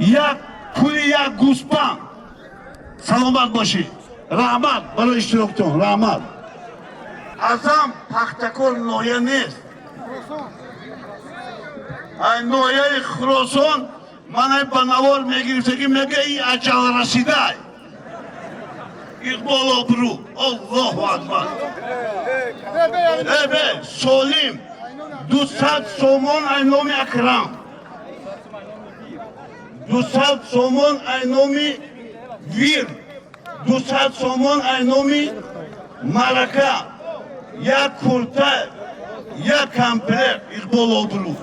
Як пули як гӯспанд. Саломат бошед. Раҳмат барои иштироктон, раҳмат. Азам Пахтакор ноҳия нест. Ай ноҳияи Хуросон манай ба навор мегирифтагӣ, мега и аҷал расидай. Иқбол обрӯ. Аллоҳу акбар. Э, бе, Солим 200 сомон ай номи Акрам. 200 сомон ай номи Вир. 200 сомон ай номи Марака. Як курта, як комплект, Иқбол обрӯ.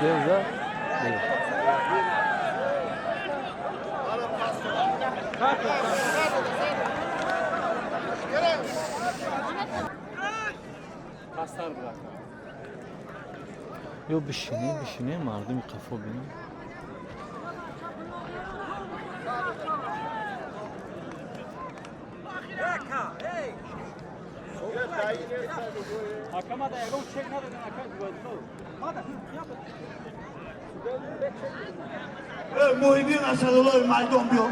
Deu já? Deu. Ё бишине, бишине, мардуми қафо бинем. Акамада ягон чек надодем, ака. Э, Муҳиддин Асадуллои, майдон биё.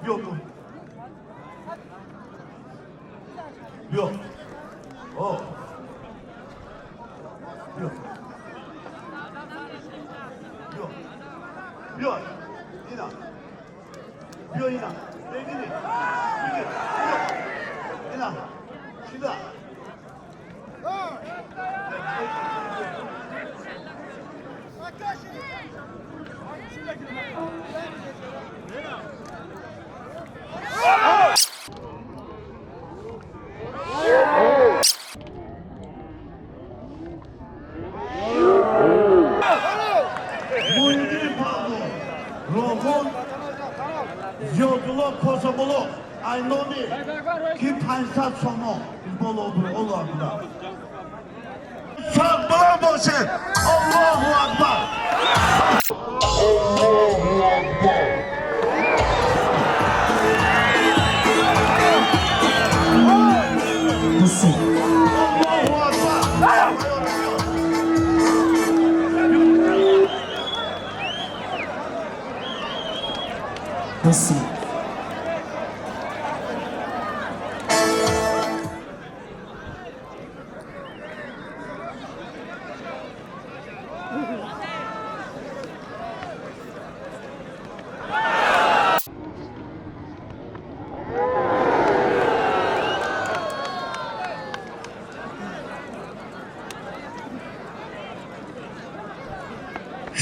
Биё, биё. Биё. О. Биё. Биё. Биё. Ина. Биё, ина. Бегири. Бигир. Биё. Ина. Сюда. Муҳиддин Павлов. Роғун Зиёдулло Косабуло. Ай номи ки 500 сомон. Иқбол обрӯ. Аллоҳу акбар. Сарбаланд бошед. Аллоҳу акбар. Аллоҳу акбар. Аллоҳу акбар. Você.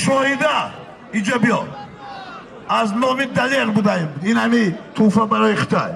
Шоҳида, иҷа биё. Аз номи Далер будаем. Ин ҳами тӯҳфа барои Хитай.